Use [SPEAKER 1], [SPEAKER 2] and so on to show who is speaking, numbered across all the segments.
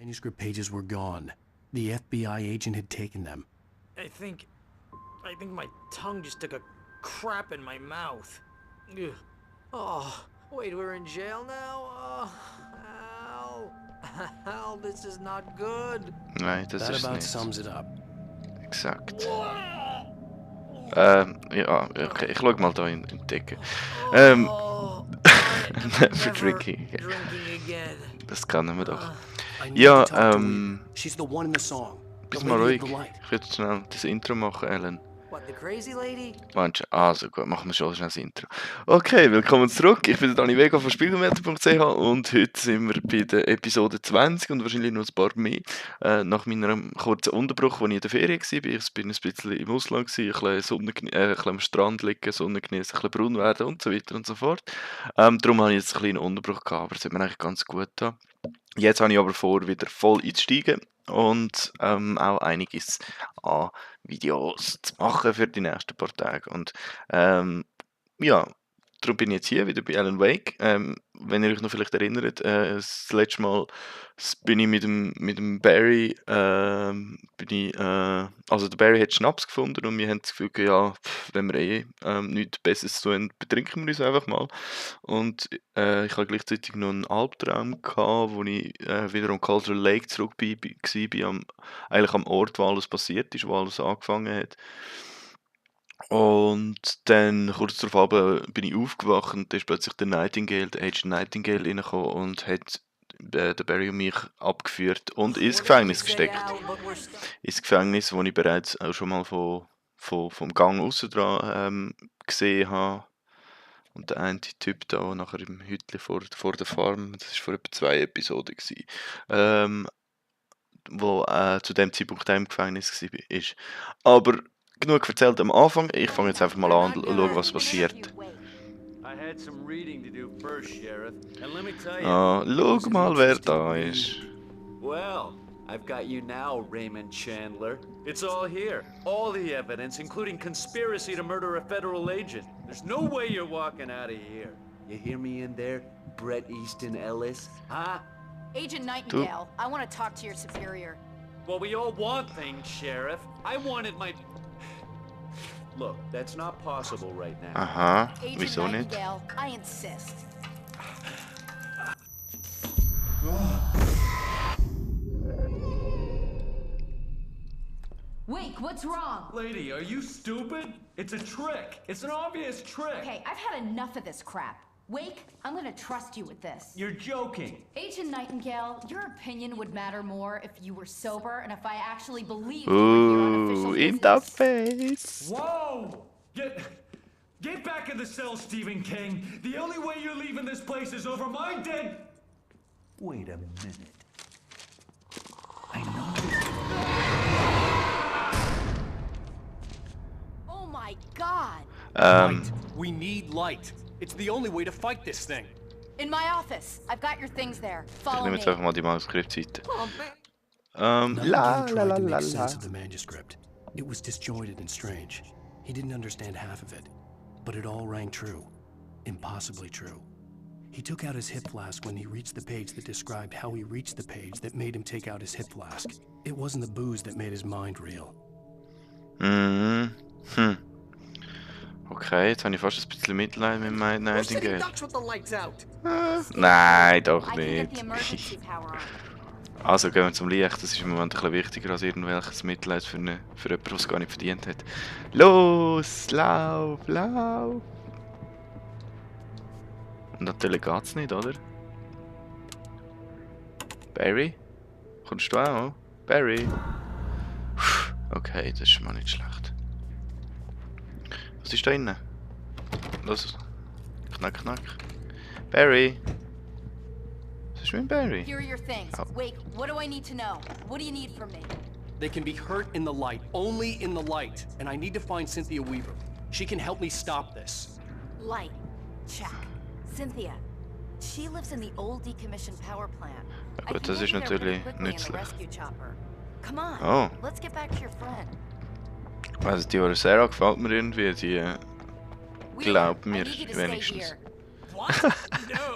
[SPEAKER 1] Manuscript pages were gone. The FBI agent had taken them.
[SPEAKER 2] I think my tongue just took a crap in my mouth. Ugh. Oh, wait, we're in jail now? Oh, Al. Al, this is not good.
[SPEAKER 3] Nein, das
[SPEAKER 1] That
[SPEAKER 3] ist
[SPEAKER 1] about
[SPEAKER 3] nicht.
[SPEAKER 1] sums it up.
[SPEAKER 3] Exakt. Ja, okay, ich schau mal da in die Decke. Never drinking again. Das können wir doch. Ja,
[SPEAKER 1] She's the one in the song.
[SPEAKER 3] bist mal ruhig. Ich würde schnell das Intro machen, Alan.
[SPEAKER 2] What, the crazy lady?
[SPEAKER 3] Meinst du? Also gut, machen wir schon schnell das Intro. Okay, willkommen zurück. Ich bin der Dani Vega von Spielinhalte.ch und heute sind wir bei der Episode 20 und wahrscheinlich noch ein paar mehr. Nach meinem kurzen Unterbruch, als ich in der Ferien war, ich bin ein bisschen im Ausland, ein bisschen am Strand liegen, Sonne genießen, ein bisschen braun werden und so weiter und so fort. Darum habe ich jetzt einen kleinen Unterbruch gehabt, aber es hat mir eigentlich ganz gut getan. Jetzt habe ich aber vor, wieder voll einzusteigen und auch einiges an Videos zu machen für die nächsten paar Tage. Und ja, darum bin ich jetzt hier wieder bei Alan Wake. Wenn ihr euch noch vielleicht erinnert, das letzte Mal bin ich mit dem Barry, also der Barry hat Schnaps gefunden und wir haben das Gefühl, ja, wenn wir nichts Besseres tun, betrinken wir uns einfach mal. Und ich hatte gleichzeitig noch einen Albtraum gehabt, wo ich wieder am Cultural Lake zurück war, eigentlich am Ort, wo alles passiert ist, wo alles angefangen hat. Und dann kurz darauf bin ich aufgewacht und da ist plötzlich der Nightingale, der Agent Nightingale reingekommen und hat den Barry und mich abgeführt und ins Gefängnis gesteckt. Ins Gefängnis, wo ich bereits auch schon mal vom Gang aussen dran gesehen habe. Und der eine Typ da nachher im Hütli vor der Farm, das war vor etwa 2 Episoden, wo zu dem Zeitpunkt auch im Gefängnis war. Aber genug erzählt am Anfang, ich fange jetzt einfach mal an und schaue, was passiert. Schau mal, wer da ist.
[SPEAKER 4] Well, I've got you now, Raymond Chandler. It's all here. All the evidence, including conspiracy to murder a federal agent. There's no way you're walking out of here. You hear me in there, Bret Easton Ellis? Huh?
[SPEAKER 5] Agent Nightingale, I want to talk to your superior.
[SPEAKER 4] Well, we all want things, Sheriff. I wanted my... Look, that's not possible right now.
[SPEAKER 3] Aha,
[SPEAKER 5] Agent
[SPEAKER 3] wieso nicht?
[SPEAKER 5] Nightingale, I insist. Wake, what's wrong?
[SPEAKER 4] Lady, are you stupid? It's a trick. It's an obvious trick.
[SPEAKER 5] Okay, I've had enough of this crap. Wake, I'm gonna trust you with this.
[SPEAKER 4] You're joking.
[SPEAKER 5] Agent Nightingale, your opinion would matter more if you were sober and if I actually believed you were here on official
[SPEAKER 3] Ooh, in
[SPEAKER 5] business.
[SPEAKER 3] the face.
[SPEAKER 4] Whoa! Get back in the cell, Stephen King. The only way you're leaving this place is over my dead... Wait a minute. I know.
[SPEAKER 5] Oh my God!
[SPEAKER 1] Light. We need light. It's the only way to fight this thing.
[SPEAKER 5] In my office. I've got your things there.
[SPEAKER 3] Ich
[SPEAKER 5] Follow
[SPEAKER 3] nehme
[SPEAKER 5] me.
[SPEAKER 3] jetzt einfach mal die Manuskriptseite.
[SPEAKER 1] None of
[SPEAKER 3] La
[SPEAKER 1] you
[SPEAKER 3] la la
[SPEAKER 1] tried to
[SPEAKER 3] la
[SPEAKER 1] make
[SPEAKER 3] la.
[SPEAKER 1] sense of the manuscript. It was disjointed and strange. He didn't understand half of it, but it all rang true. Impossibly true. He took out his hip flask when he reached the page that described how he reached the page that made him take out his hip flask. It wasn't the booze that made his mind real.
[SPEAKER 3] Okay, jetzt habe ich fast ein bisschen Mitleid mit meinem Nightingale.
[SPEAKER 2] with the lights out.
[SPEAKER 3] Nein, doch
[SPEAKER 5] I can get the
[SPEAKER 3] nicht.
[SPEAKER 5] emergency power on.
[SPEAKER 3] Also gehen wir zum Licht, das ist im Moment ein bisschen wichtiger als irgendwelches Mitleid für jemanden, der es gar nicht verdient hat. Los, lauf, lauf! Und natürlich geht's nicht, oder? Barry? Kommst du auch? Barry? Okay, das ist mal nicht schlecht. Was ist da innen? Los, knack, knack. Barry? Was ist mit Barry?
[SPEAKER 5] Here are your things.
[SPEAKER 3] Oh.
[SPEAKER 5] Wake, what do I need to know? What do you need from me?
[SPEAKER 1] They can be hurt in the light, only in the light. And I need to find Cynthia Weaver. She can help me stop this.
[SPEAKER 5] Light. Check. Cynthia. She lives in the old decommissioned power plant.
[SPEAKER 3] Ja
[SPEAKER 5] I
[SPEAKER 3] gut,
[SPEAKER 5] can
[SPEAKER 3] das
[SPEAKER 5] get
[SPEAKER 3] ist
[SPEAKER 5] you there pretty
[SPEAKER 3] natürlich
[SPEAKER 5] quickly in a
[SPEAKER 3] nützlich.
[SPEAKER 5] rescue chopper. Come on.
[SPEAKER 3] Oh.
[SPEAKER 5] Let's get back to your friend.
[SPEAKER 3] Also die Sarah gefällt mir irgendwie, die glaubt
[SPEAKER 5] I
[SPEAKER 3] mir
[SPEAKER 5] need you to stay
[SPEAKER 3] wenigstens.
[SPEAKER 5] here.
[SPEAKER 2] What? No.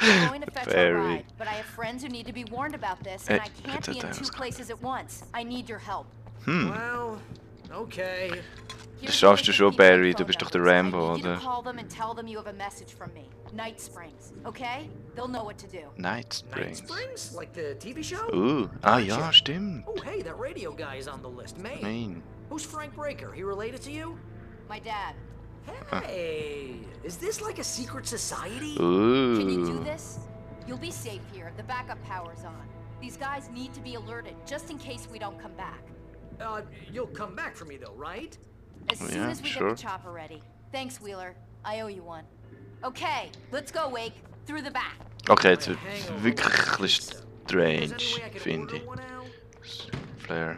[SPEAKER 5] I'm going to fetch a
[SPEAKER 3] Barry.
[SPEAKER 5] ride, but I have friends who need to be warned about this, and I can't be in 2 places at once. I need your help.
[SPEAKER 2] Well, okay.
[SPEAKER 3] Das schaffst du schon, Barry. Du bist doch der Rambo,
[SPEAKER 5] I need you
[SPEAKER 3] oder?
[SPEAKER 5] to call them and tell them you have a message from me. Night Springs, okay? They'll know what to do.
[SPEAKER 3] Night
[SPEAKER 2] Night
[SPEAKER 3] Springs.
[SPEAKER 2] Springs? Like the TV show?
[SPEAKER 3] Ja, stimmt.
[SPEAKER 2] Oh, hey, that radio guy is on the list. Maine.
[SPEAKER 3] Maine.
[SPEAKER 2] Who's Frank Breaker? He related to you?
[SPEAKER 5] My dad.
[SPEAKER 2] Hey, is this like a secret society?
[SPEAKER 5] Can you do this? You'll be safe here. The backup power's on. These guys need to be alerted, just in case we don't come back.
[SPEAKER 2] You'll come back for me though, right?
[SPEAKER 5] As soon as we get the chopper ready. Thanks, Wheeler. I owe you one. Okay, let's go, Wake. Through the back.
[SPEAKER 3] Okay, jetzt wird es wirklich strange, finde ich. Flair.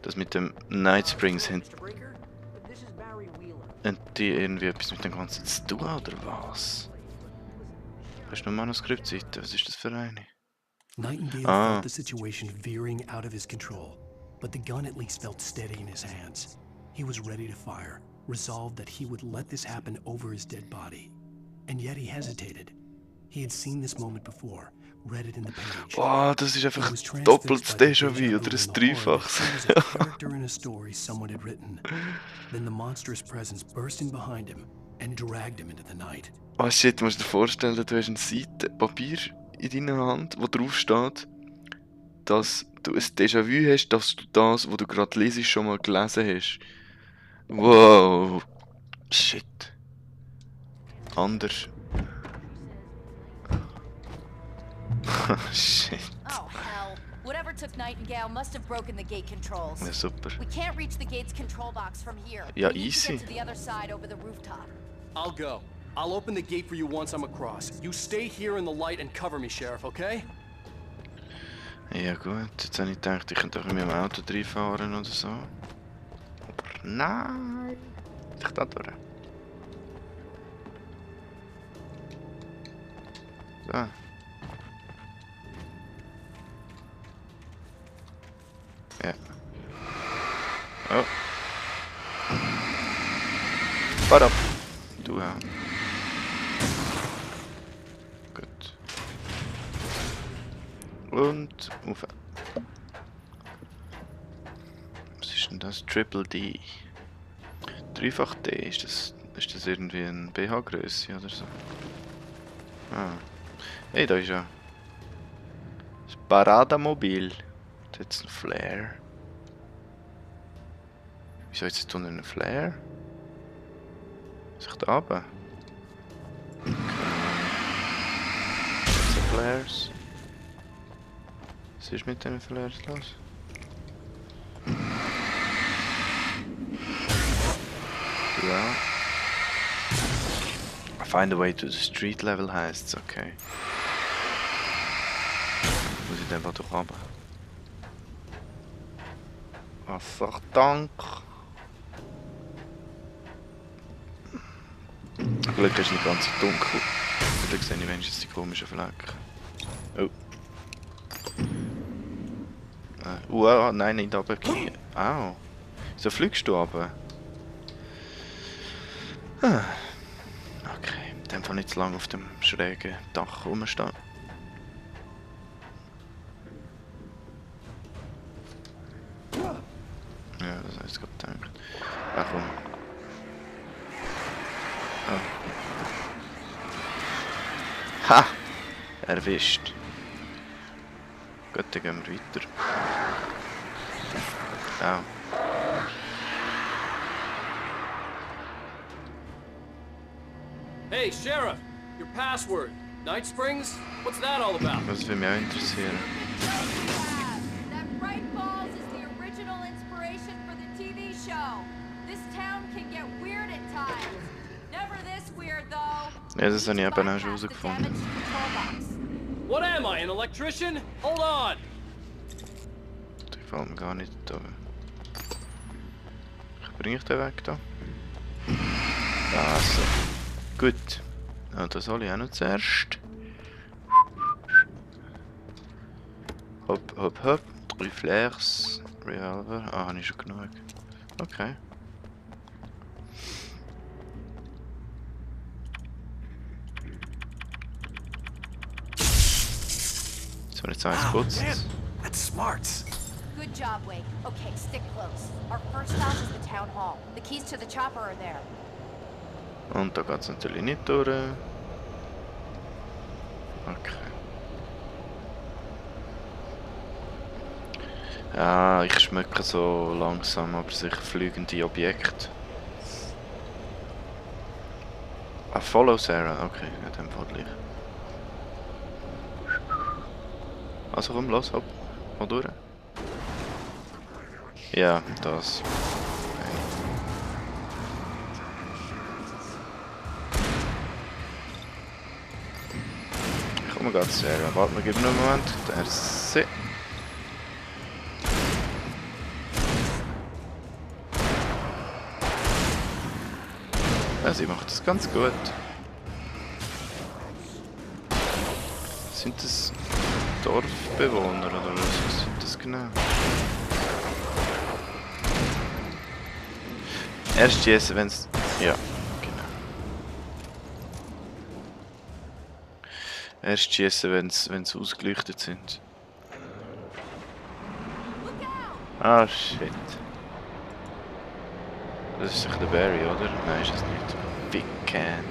[SPEAKER 3] Das mit dem Night Springs haben die irgendwie etwas mit dem Ganzen zu tun, oder was? Hast du eine Manuskriptseite? Was ist das für eine?
[SPEAKER 1] Nightingale felt the situation veering out of his control, but the gun at least felt steady in his hands. He was ready to fire, resolved that he would let this happen over his dead body. And yet he hesitated. He had seen this moment before, read it in the page.
[SPEAKER 3] Oh, das ist einfach ein doppeltes Déjà-vu oder ein Dreifaches.
[SPEAKER 1] It was a character in a story someone had written. Then the monstrous presence burst in behind him and dragged him into the night.
[SPEAKER 3] Oh shit, du musst dir vorstellen, du hast eine Seite Papier in deiner Hand, wo drauf steht, dass du ein Déjà-vu hast, dass du das, was du gerade lesest, schon mal gelesen hast. Wow. Shit. Anders. Shit.
[SPEAKER 5] Oh, hell. Whatever took Nightingale must have broken the gate controls.
[SPEAKER 3] Ja, super.
[SPEAKER 5] We can't reach the gate's control box from here.
[SPEAKER 3] Ja,
[SPEAKER 5] We need to
[SPEAKER 3] easy.
[SPEAKER 5] get to the other side over the rooftop.
[SPEAKER 6] I'll go. I'll open the gate for you once I'm across. You stay here in the light and cover me, Sheriff, okay?
[SPEAKER 3] Ja gut, jetzt habe ich gedacht, ich könnte auch mit meinem Auto reinfahren oder so. Aber nein! Ich da durch. So. Ja. Oh. Fahr ab. Du auch. Gut. Und auf. Was ist denn das? Triple D. Dreifach D. Ist das irgendwie eine BH-Größe oder so? Ah. Hey, da ist ja das Parademobil. Da hat es einen Flare. Wieso ist jetzt unten ein Flare? Sich da runter? Okay. Das sind Flares. Was ist mit den Flares los? Ja. Find a way to the street level heißt's, okay. Muss ich einfach durch runter? Was sagt Dank? Glück ist nicht ganz so dunkel. Da sehe ich wenigstens die komischen Flecken. Oh. Nein, nicht runtergehen. Au. So fliegst du runter? Okay, in dem Fall nicht zu lange auf dem schrägen Dach rumstehen. Ja, das habe ich gerade gedacht. Ach komm. Oh. Ha! Erwischt. Gut, dann gehen wir weiter. Au.
[SPEAKER 6] Hey, Sheriff! Your password. Night Springs? What's that all about?
[SPEAKER 3] Das würde mich auch interessieren.
[SPEAKER 5] That bright balls is the original inspiration for the TV show. This town can get weird at times. Never this weird though.
[SPEAKER 3] Ja, das habe ich eben auch schon herausgefunden.
[SPEAKER 6] What am I, an electrician? Hold on!
[SPEAKER 3] Das gefällt mir gar nicht. Bringe ich den weg da? Also. Gut. Ja, das soll ich auch noch zuerst. Hopp, hopp, hopp. 3 Flares. Revolver. Ah, habe ich schon genug. Okay. So, jetzt eins putzt.
[SPEAKER 1] That's smart.
[SPEAKER 5] Good job, Wake. Okay, stick close. Our first stop is the town hall. The keys to the chopper are there.
[SPEAKER 3] Und da geht es natürlich nicht durch. Okay. Ja, ich schmecke so langsam, aber sicher fliegende Objekte. Ah, follow Sarah. Okay, ja, dann Fall gleich. Also komm, los, hopp. Mal durch. Ja, das. Komm mal ganz Sarah. Warte mal, gib mir einen Moment. Der ist. Ja, sie macht das ganz gut. Sind das Dorfbewohner oder was sind das genau? Erst schießen, wenn es... Ja, genau. Erst schießen, wenn es ausgeleuchtet sind. Ah, shit. Das ist doch der Barry, oder? Nein, ist es nicht. Big Can.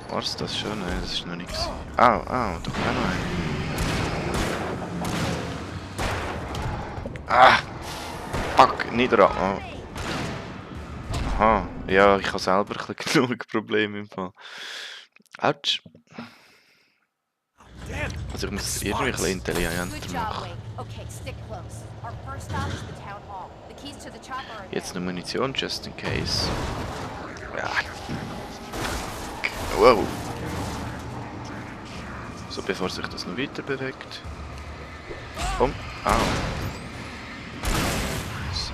[SPEAKER 3] War es das schon? Nein, das ist noch nichts. Au, au, doch auch noch ein. Ah! Fuck, nicht dran. Oh. Aha, ja, ich habe selber ein bisschen genug Probleme im Fall. Autsch. Also ich muss es irgendwie ein bisschen intelligenter machen. Jetzt eine Munition, just in case. Ja. Wow. So, bevor sich das noch weiter bewegt. Komm. Au. So.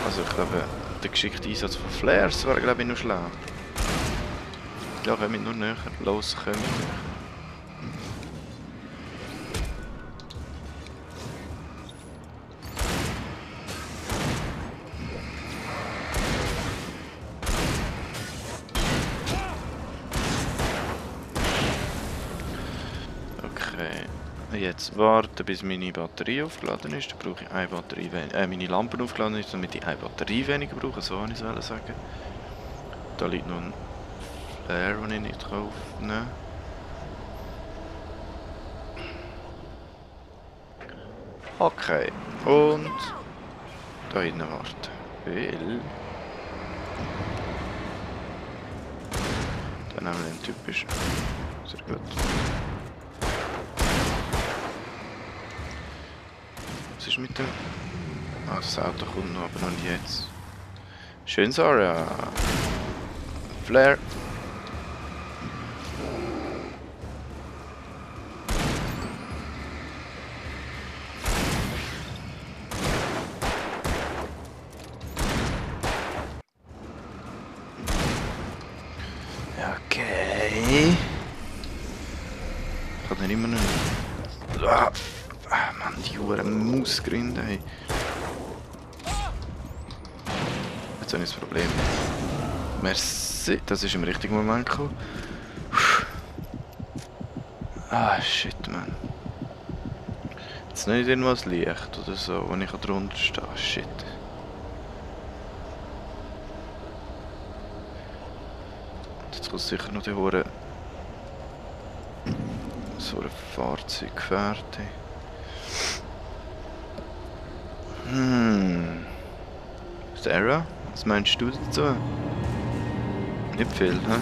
[SPEAKER 3] Also ich glaube, der geschickte Einsatz von Flares wäre glaube ich noch schlau. Ja, können wir nur näher. Los, können wir näher. Jetzt warten, bis meine Batterie aufgeladen ist. Dann brauche ich eine Batterie meine Lampen aufgeladen ist, damit ich eine Batterie weniger brauche. So wollte ich es sagen. Da liegt noch ein Flare, den ich nicht aufnehmen kann. Okay. Und da hinten warten. Weil. Dann haben wir den typischen. Sehr gut. Was ist mit dem... Ah, das Auto kommt noch, aber noch nicht jetzt. Schön, Sarah. Flare. Okay. Ich kann den immer noch nicht... Ah, Mann, die Huren Mausgrinde, ey. Jetzt habe ich das Problem. Merci, das ist im richtigen Moment gekommen. Ah, shit, man. Jetzt nicht irgendwas Licht oder so, wo ich drunter stehe. Shit. Jetzt kommt sicher noch die Hure. So ein Fahrzeug fertig. Sarah, was meinst du dazu? Nicht viel, hä?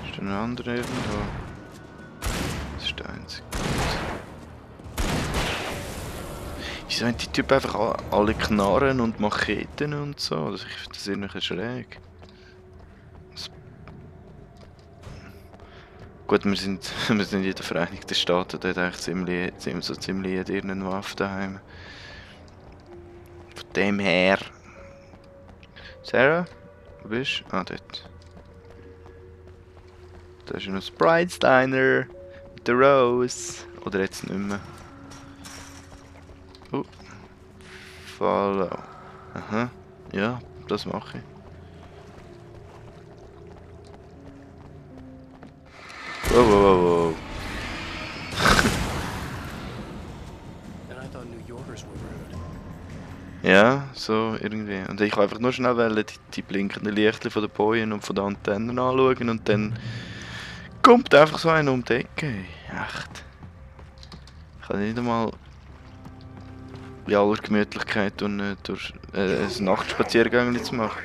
[SPEAKER 3] Ist da ein anderer irgendwo? Das ist der einzige. Wieso haben die Typen einfach alle Knarren und Macheten und so? Also ich finde das irgendwie schräg. Gut, wir sind in den Vereinigten Staaten, dort eigentlich ziemlich jeder Waffe daheim. Von dem her. Sarah, wo bist du? Ah, dort. Da ist noch das Bride's Diner mit der Rose. Oder jetzt nicht mehr. Oh. Follow. Aha. Ja, das mache ich. Wow, wow, wow, wow.
[SPEAKER 1] And I thought New Yorkers were rude.
[SPEAKER 3] Ja, so irgendwie. Und ich wollte einfach nur schnell die blinkenden Lichter von den Bojen und von den Antennen anschauen und dann kommt einfach so einer um die Ecke. Echt. Ich kann nicht einmal in aller Gemütlichkeit durch ein Nachtspaziergang zu machen.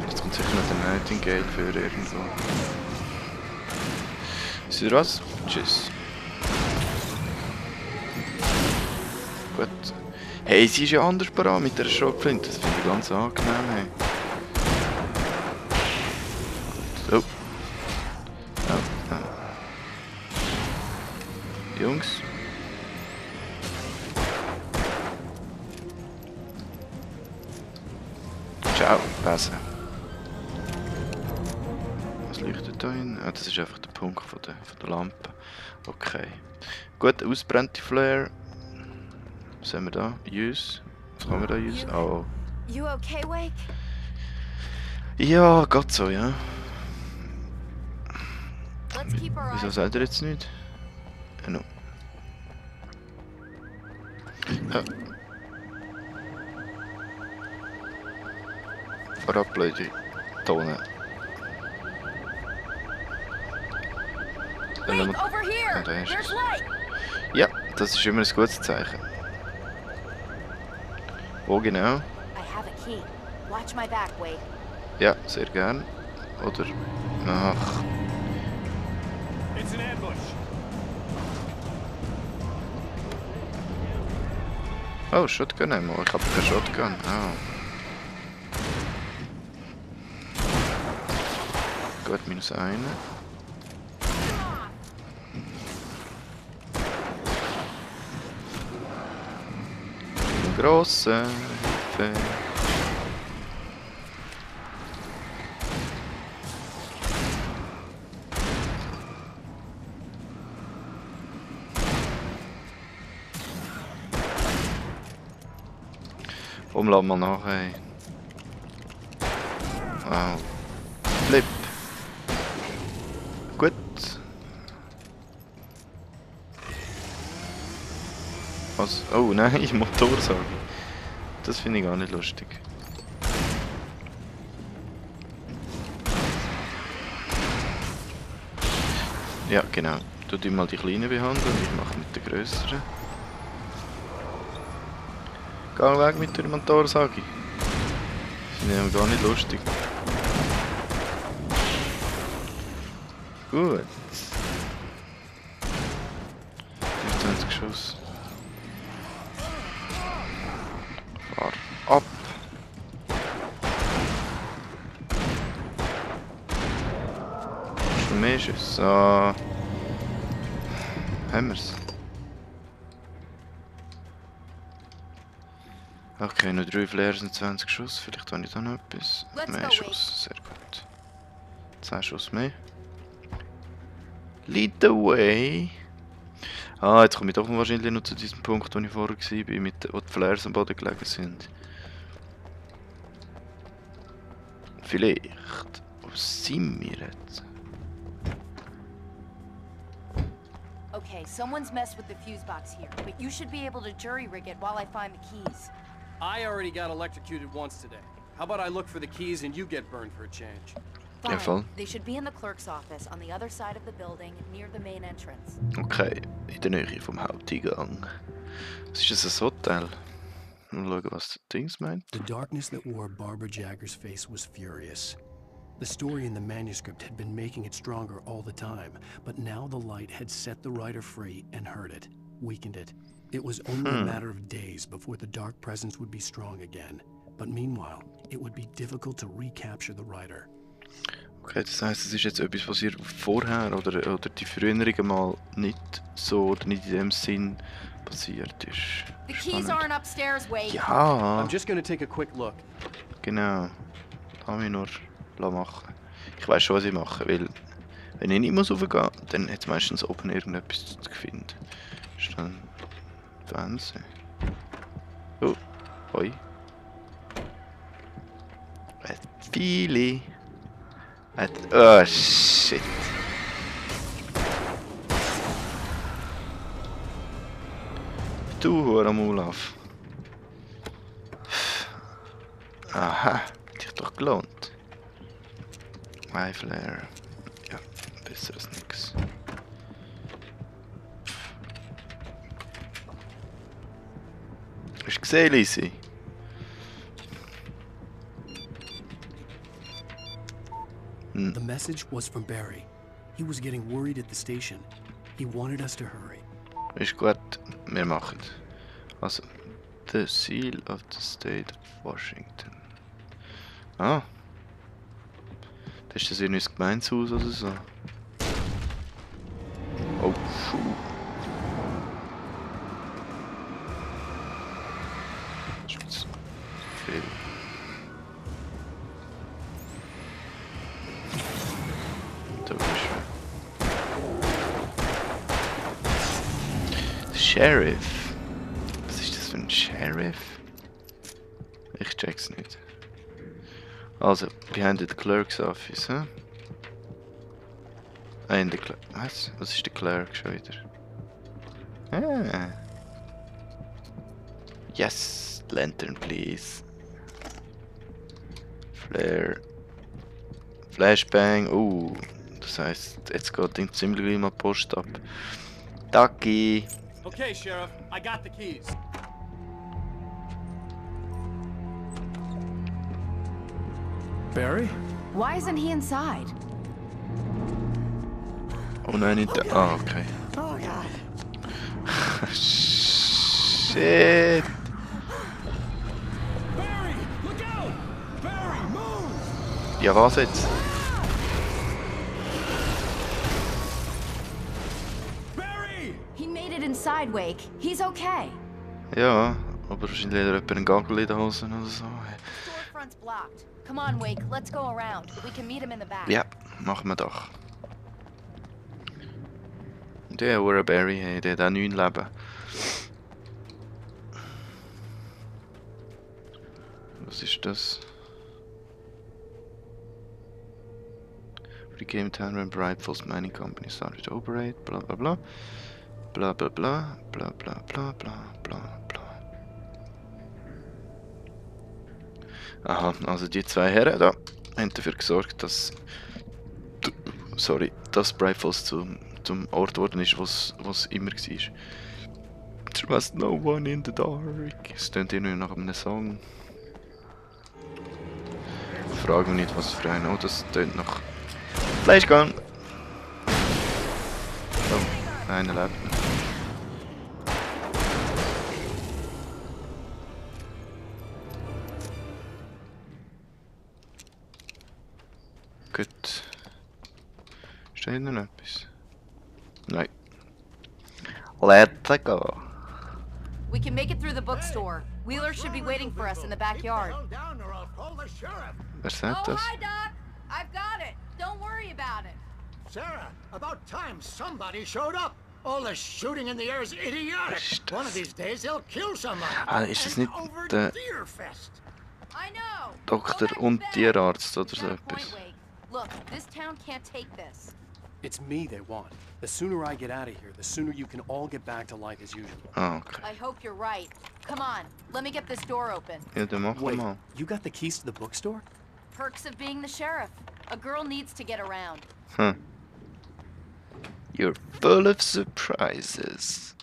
[SPEAKER 3] Jetzt kommt sicher noch der Nightingale für irgendwo. Wisst ihr was? Tschüss. Gut. Hey, sie ist ja anders parat mit der Schrotflinte. Das finde ich ganz angenehm. Hey. Gut. Oh. Oh. Oh. Jungs. Ciao, besser. Was leuchtet da hin? Ah, das ist einfach der Punkt von der Lampe. Okay. Gut, ausbrennte Flare. Was haben wir da? Use. Was kann man da use? Oh.
[SPEAKER 5] You okay, Wake?
[SPEAKER 3] Ja, geht so, ja.
[SPEAKER 5] Let's keep our
[SPEAKER 3] Wieso
[SPEAKER 5] eyes
[SPEAKER 3] sagt er jetzt nicht? No. Ja. Vorab, blöde Tonen.
[SPEAKER 5] Wake, over here!
[SPEAKER 3] da ist
[SPEAKER 5] There's
[SPEAKER 3] es.
[SPEAKER 5] light!
[SPEAKER 3] Ja, das ist immer ein gutes Zeichen. Wo genau?
[SPEAKER 5] I have a key. Watch my back, Wake.
[SPEAKER 3] Ja, sehr gern. Oder nach.
[SPEAKER 6] It's an ambush.
[SPEAKER 3] Oh, Shotgun einmal. Ich habe keine Shotgun. Ah. Gut, -1. Grosse Hilfe. Lass mal nach, ey. Wow. Flip. Gut. Was? Oh nein, Motorsäge. Das finde ich gar nicht lustig. Ja, genau. Tu die mal die kleinen behandeln, ich mache mit der grösseren. Geh weg mit der Motorsäge. Finde ich gar nicht lustig. Gut. 25 Schuss. Fahr ab. Schon mehr Schüsse. So. Haben wir's. Okay, noch 3 Flares und 20 Schuss. Vielleicht habe ich da noch etwas. Mehr Schuss, sehr gut. 10 Schuss mehr. Lead the way. Ah, jetzt komme ich doch wahrscheinlich noch zu diesem Punkt, wo ich vorher war, wo die Flares am Boden gelegen sind. Vielleicht. Wo sind wir jetzt?
[SPEAKER 5] Okay, someone's messed with the fuse box here, but you should be able to jury rig it while I find the keys.
[SPEAKER 6] I already got electrocuted once today. How about I look for the keys and you get burned for a change?
[SPEAKER 3] Ja, voll.
[SPEAKER 5] They should be in the clerk's office on the other side of the building, near the main entrance.
[SPEAKER 3] Okay, in der Nähe vom Haupteingang. Was ist das, ein Hotel? Mal schauen, was das Dings meint.
[SPEAKER 1] The darkness that wore Barbara Jagger's face was furious. The story in the manuscript had been making it stronger all the time, but now the light had set the writer free and hurt it, weakened it. It was only a matter of days before the dark presence would be strong again. But meanwhile, it would be difficult to recapture the writer.
[SPEAKER 3] Okay, das heisst, es ist jetzt etwas passiert vorher oder die Vererinnerungen mal nicht so oder nicht in dem Sinn passiert ist.
[SPEAKER 5] The keys aren't upstairs, Wade.
[SPEAKER 3] Ja,
[SPEAKER 6] I'm just gonna take a quick look.
[SPEAKER 3] genau. Lass mich nur machen. Ich weiß schon, was ich mache, weil wenn ich nicht raufgehen muss, dann hat es meistens oben irgendetwas zu finden. Ist dann Fernsehen. Oh, hoi. Viele. Oh, shit. Du Hurenmulauf. Aha, hat dich doch gelohnt. Flare. Ja, besser als nix. Hast du gesehen, Lisi?
[SPEAKER 1] The message was from Barry. He was getting worried at the station. He wanted us to hurry.
[SPEAKER 3] Ist gut, wir machen. Also, the seal of the state of Washington. Ah. Das ist das irgendwie das Gemeindehaus oder so. Oh, puh. Das ist jetzt viel. Da ist er. Sheriff. Was ist das für ein Sheriff? Ich check's nicht. Also, behind the clerk's office, hä? In the clerk. Was? Was ist der Clerk schon wieder? Ah. Yes, lantern, please. Flare. Flashbang. Das heißt, jetzt geht in ziemlich gleich mal Post ab. Ducky.
[SPEAKER 6] Okay, Sheriff, I got the keys.
[SPEAKER 1] Barry?
[SPEAKER 5] Why isn't he inside?
[SPEAKER 3] Oh nein, nicht da. Ah, okay.
[SPEAKER 5] Oh God.
[SPEAKER 3] Shit.
[SPEAKER 6] Barry, look out! Barry, move!
[SPEAKER 3] Ja, was jetzt?
[SPEAKER 6] Barry!
[SPEAKER 5] He made it inside, Wake. He's okay.
[SPEAKER 3] Ja, aber wahrscheinlich hat er jemand einen Gagel in den Hosen oder so.
[SPEAKER 5] Storefront's blocked. Come on, Wake. Let's go around. We can meet him in the back.
[SPEAKER 3] Ja, machen wir doch. Der Ura Barry, hey, der hat auch 9 Leben. Was ist das? Became town when Brightfall's mining company started to operate, bla bla bla. Bla bla bla, bla bla bla bla bla bla. Aha, also die zwei Herren da haben dafür gesorgt, dass dass Brightfalls zum Ort geworden ist, was immer war. There was no one in the dark. Es klingt irgendwie nach einem Song. Ich frage mich nicht, was für ein. Oh, das klingt nach Fleischgang. Oh, einer lebt noch. Gut. Ist da hinten noch etwas? Nein. Let's go.
[SPEAKER 5] We can make it through the bookstore. Wheeler should be waiting for us in the backyard.
[SPEAKER 3] Wer sagt das?
[SPEAKER 5] Hi, Doc. I've got it. Don't worry about it.
[SPEAKER 7] Sarah, about time somebody showed up. All the shooting in the air is idiotic. One of these days they'll kill somebody.
[SPEAKER 3] Ah, ist das nicht
[SPEAKER 7] Over
[SPEAKER 3] der
[SPEAKER 7] Deerfest.
[SPEAKER 5] I know.
[SPEAKER 3] Doktor
[SPEAKER 5] Go back
[SPEAKER 3] und
[SPEAKER 5] to bed.
[SPEAKER 3] Tierarzt oder so
[SPEAKER 5] Got a point,
[SPEAKER 3] etwas?
[SPEAKER 5] Wake. Look, this town can't take this.
[SPEAKER 1] It's me they want. The sooner I get out of here, the sooner you can all get back to life as usual.
[SPEAKER 3] Ah, okay.
[SPEAKER 5] I hope you're right. Come on, let me get this door open.
[SPEAKER 3] Ja, dann machen wir
[SPEAKER 1] Wait,
[SPEAKER 3] mal.
[SPEAKER 1] you got the keys to the bookstore?
[SPEAKER 5] Perks of being the sheriff. A girl needs to get around.
[SPEAKER 3] You're full of surprises.